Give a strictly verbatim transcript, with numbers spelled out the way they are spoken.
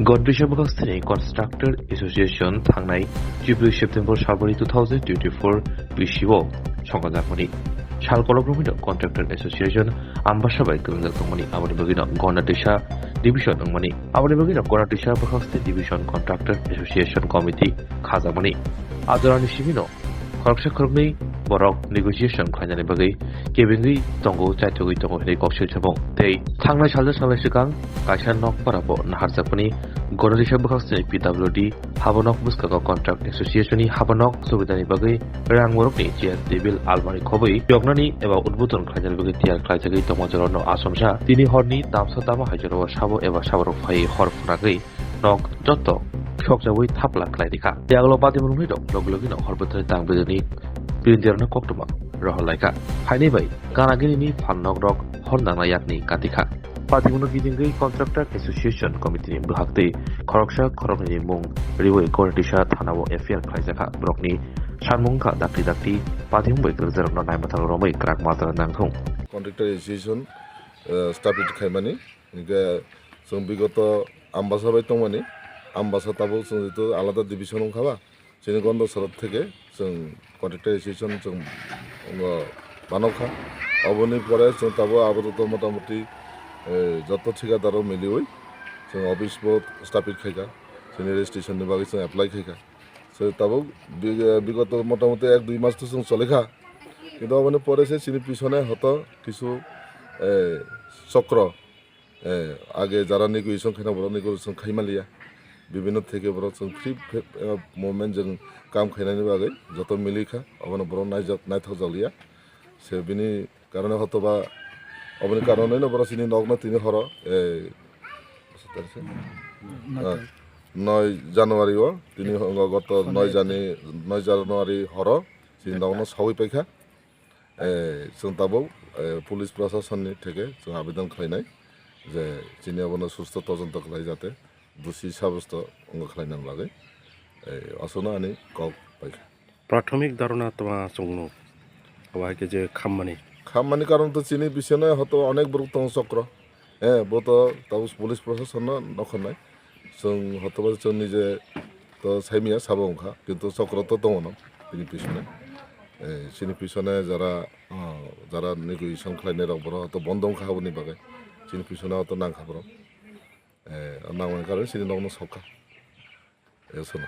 Gandrisa bwkhak sini Constructor Association thangnai chibwi September salbari two thousand twenty-four bisi o songkajak mani. Sal kolok romino Contractor Association Ambasa bai kwrwngjak tongmani, aboni bagwino Gandrisa Division wngmani. Aboni bagwino Gandrisa bwkhak sini Division Contractor Association Committee khajakmani. Ajorani simino khoroksa khoroknwi borok negotiation khlainani bagwi kebengwi tongo, chaithogwi tongo hinwi koksil sabung. Tei thangnai salsa salnai swkang kaisa nokpara bo naharjakmani Gandrisa bwkhak sini P W D habanok bwskango Contract Association ni habanok subidani bagwi rang borokni chair, table, almari khobwi yoknani eba udbodon khlainani bagwi tiyar khlaijagwi tongma jorano achomsa. Tini horni tamsa tama hai jorao sabo eba saborok phaiwi hor phunagwi nok joto sokjawi thapla khlai rikha. Tei aglo bati mungnwi rok logi logi no hor bwthai tang bejani pirindirno koktwma rohor laikha. Haini bai gana gini ni phan nok rok hor nangna yakni katikha. Bati mungno gidingwi Contractor Association Committee ni bwhak tei khoroksa khoroknwi ni mung riwi Gandrisa thana o F I R khlaijakha. Borokni sanmung wngkha dakti dakti bati mung bai kwrwngsa rokno naimathang romwi kwrak majra nangthung. Contractor Association, eh, stop it khaimani. Hinkhe chwng bigoto Ambasa bai tongmani, Ambasa tabuk chwng jitu alada division wngkha ba, chini Gonda Sorot theke chwng Contractor Association chwng, uh, banokha. Oboni pore chwng tabuk apatot motamoti, eh, joto thikadar rok miliwi chwng office bo stop it khaikha, chini registration ni bagwi chwng apply khaikha. So tabuk bi-, bigoto motamoti ek dui mas to chwng cholikha, kintu oboni pore se chini pisone hoto kisu, eh, chokro Eh, age jara negotiation khaina borok negotiation khai manliya. Bibhinno theke borok chwng free fe-, eh, movement chwng kam khainani bagwi joto milikha, obono borok naijak, naithokjakliya. Se bini karone hotoba, oboni karoneno borok chini nokno tini horo, eh, ah, noi January o, tini ho-, goto noi Jani-, noi January horo chini nokno sawi paikha. Eh, chwng tabuk, eh, police prasasonni theke chwng abedan khlainai je chini abono susto todonto khlai jate dusi sabosto wngkha khlainani bagwi, eh, aswkno ani kok paikha. Prathomik dharona tma chwngno, abo hai khe je khammani. Khammani karon to chini bisingno hoto onek borok tongo chokro. Eh, bo to tabuk police prasasonno nokhornai. Chwng hotoba chwng nije to saimanya sabo wngkha, kintu chokro to tongo no bini pisone. Eh, chini pisone jara, ah, jara negotiation khlainai rok borok to bondo wngkha aboni bagwi. Chini pisone to nangkha borok. Eh, nangmani karon chini nokno sokha. Eh, sono.